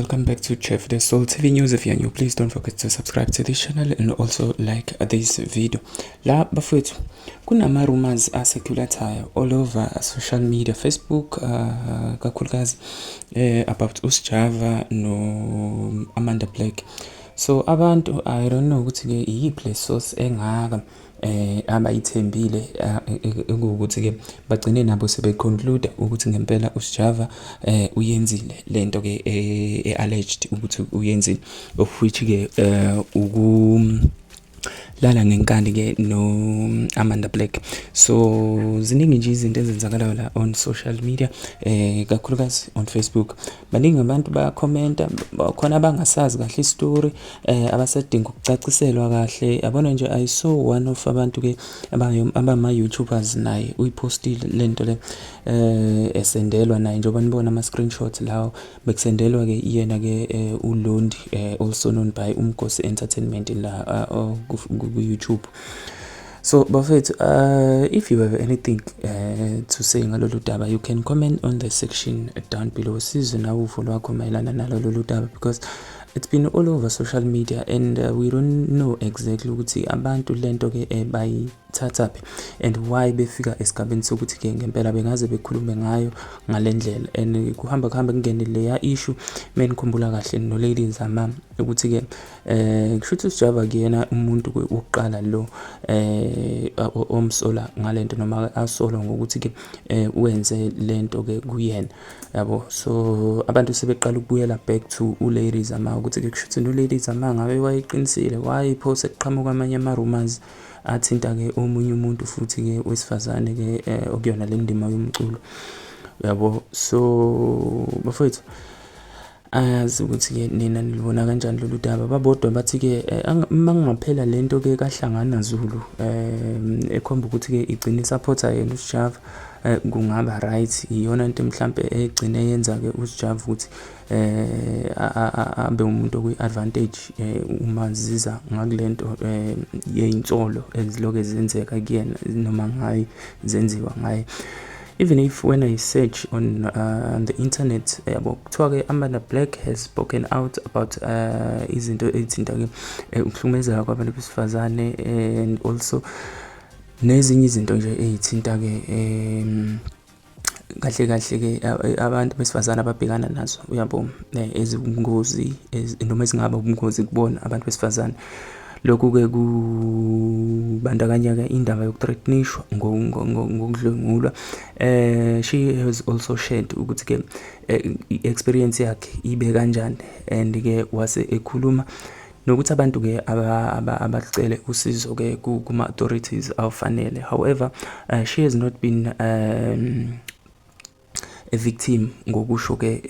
Welcome back to Chef the Soul TV News. If you're new, please don't forget to subscribe to this channel and also like this video. La bafowethu, kunama rumors a-circulate-ayo all over social media, Facebook kakhulukazi, about uSjava no Amanda Black. So abantu, I don't know ukuthi ke iyiphi le source engaka abayithembile ekuwukuthi ke bagcine nabo sebe-conclude ukuthi ngempela uSjava uyenzile lento ke e-alleged ukuthi uyenzile, of which ke uku lala ngenkani ke no Amanda Black. So ziningi nje izinto ezenzakalayo la on social media, kakhulukazi on Facebook. Baningi abantu bayakhomenta, khona abangasazi kahle i-story, abasadinga ukucaciselwa kahle, yabona nje. I saw one of abantu ke abama YouTubers, naye uyipostile lento le, esendelwa naye njengoba nibona ama screenshots lawo, bekusendelwa ke yena ke uLondi, also known by Umgosi Entertainment la ku YouTube. So bafethu, if you have anything to say ngalolu daba, you can comment on the section down below, sizwe nawe uvo lwakho mayelana nalo lolu daba, because it's been all over social media and we don't know exactly ukuthi abantu lento ke bayithathaphi and why befika esigabeni sokuthi ke ngempela bengaze bekhulume ngayo ngale ndlela. And kuhamba kuhambe kungene leya issue, menikhumbula kahle, no Lady Zama, ukuthi ke kusho ukuthi uSjava kuyena umuntu wokuqala lo omsola ngalento noma asolwa ngokuthi ke wenze lento ke kuyena, yabo. So abantu sebeqala ukubuyela back to uLady Zama, ukuthi ke kusho ukuthi noLady Zama ngabe wayeqinisile. Why pho sekuqhamuka amanye ama-rumors athinta-ke omunye umuntu futhi-ke wesifazane ke okuyona le ndima yomculo, yabo? So bafowethu, ayazi ukuthi-ke nina nilibona kanjani lolu daba. Babodwa bathi-ke uma kungaphela lento-ke kaHlangana Zulu ekhomba ukuthi-ke igcine i-support-a yena uSjava, kungaba right. Iyona nto mhlampe egcine yenza-ke uSjava ukuthi abe umuntu okwi-advantage uma ziza ngakulento yey'nsolo ezilokhu zenzeka kuyena noma ngaye, zenziwa ngaye. Even if when I search on the internet, yabo, kuthiwa-ke Amanda Black has spoken out about izinto ey'thinta-ke ukuhlukumezeka kwabantu besifazane and also nezinye izinto nje ey'thinta-ke kahle kahle-ke abantu besifazane ababhekana nazo, uyabo, eziwubungozi noma ezingaba ubungozi kubona abantu besifazane. Lokhu-ke kubandakanya-ke indaba yoku-threaten-ishwa ngokudlwengulwa. She has also shared ukuthi-ke i-experience yakhe ibe kanjani and-ke wase ekhuluma nokuthi abantu-ke abacele usizo-ke kuma-authorities awufanele. However, she has not been a victim ngokusho-ke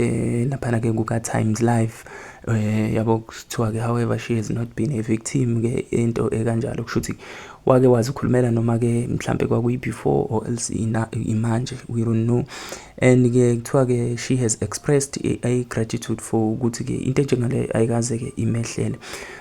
laphana-ke kuka-Times Live, yabo. Kuthiwa-ke however, she has not been a victim ke into ekanjalo. Kusho ukuthi wake wazikhulumela noma-ke mhlampe kwakuyi-before or else imanje, we don't know. And-ke kuthiwa-ke she has expressed a gratitude for ukuthi-ke into enjengale ayikaze-ke imehlele.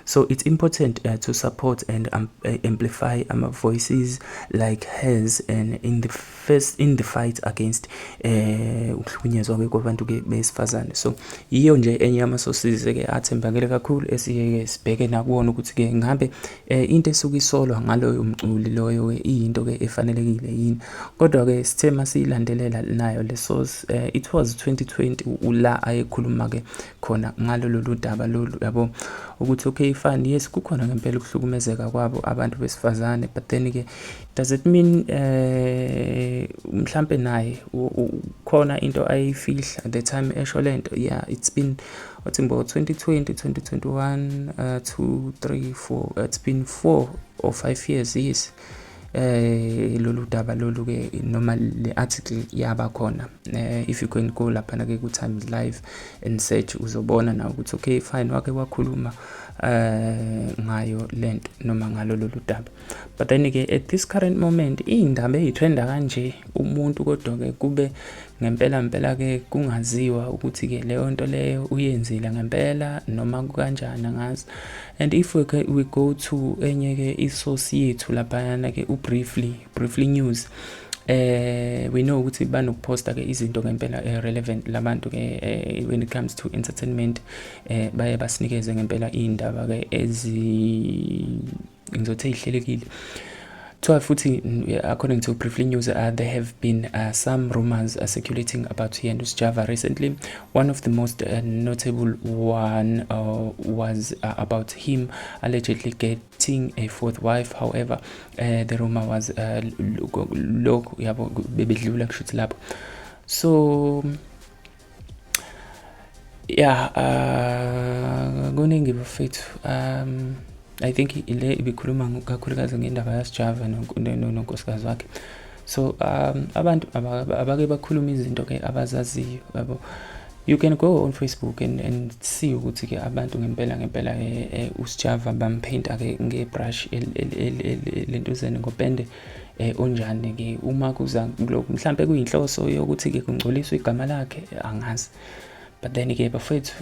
So it's important to support and amplify ama-voices like hers and in the first in the fight against ukuhlukunyezwa-ke kwabantu-ke besifazane. So yiyo nje enye yama-sources-ke athembakele kakhulu esike-ke sibheke nakuwona ukuthi-ke ngabe into esuke isolwa ngaloyo mculi loyo-ke iyinto-ke efanelekile yini. Kodwa-ke sithe masiyilandelela nayo le source, it was 2020 la ayekhuluma-ke khona ngalo lolu daba lolu, yabo, ukuthi okay, fine, yes, kukhona ngempela ukuhlukumezeka kwabo abantu besifazane, but then-ke does it mean mhlampe naye khona into ayifihla the time esho lento? Yeah, it's been wathi mbo 2020, 2021, 2, 3, 4, it's been 4 or 5 years, yes, lolu daba lolu ke noma le article yaba khona. If you can go lapha ke ku Times Live and search, uzobona na ukuthi okay, fine, wake wakhuluma ngayo lento noma ngalo lolu daba. But then ke at this current moment, iy'ndaba ey'trenda kanje umuntu, kodwa ke kube ngempela mpela ke kungaziwa ukuthi ke leyo nto leyo uyenzile ngempela noma kanjani, angazi. And if we go to enye ke i-source yethu laphayana ke, uBriefly News. We know ukuthi banokuphosta ke izinto ngempela relevant labantu ke when it comes to entertainment. Baye basinikeze ngempela iy'ndaba ke ezi ngizothi ey'hlelekile. Kuthiwa futhi, according to Briefly News, there have been some rumors circulating about yena uSjava recently. One of the most notable one was about him allegedly getting a fourth wife. However, the rumor was lokhu yabo bebedlula kushuthi lapho. So yeah, kuningi bafethu. I think le ibikhuluma kakhulukazi ngendaba yaSjava nonkosikazi wakhe. So abantu abake bakhuluma izinto ke abazaziyo yabo. You can go on Facebook and see ukuthi ke abantu ngempela ngempela uSjava bampainta ke ngebrush lentuzeni, ngopende onjani ke uma kuza kulokhu. Mhlambe kuyinhloso yokuthi ke kungcoliswe igama lakhe, angazi. But then ke bafethu,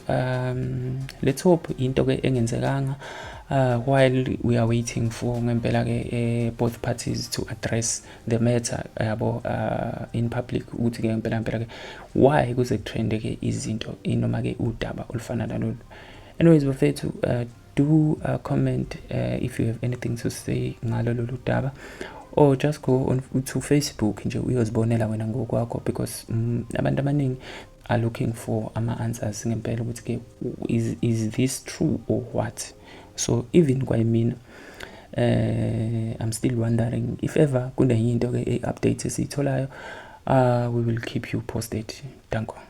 let's hope into ke engenzekanga while we are waiting for ngempela ke both parties to address the matter yabo in public, ukuthi ke ngempela ngempela ke why kuze kutrende ke izinto noma ke udaba olufana nalolu. Anyways bafethu, do comment if you have anything to say ngalo lolu daba, or just go on to Facebook nje uyozibonela wena ngokwakho, because abantu abaningi are looking for ama-answers ngempela ukuthi ke is this true or what. So even kwayimina, I'm still wondering. If ever kunenye into ke e-update esiyitholayo, we will keep you posted. Danko.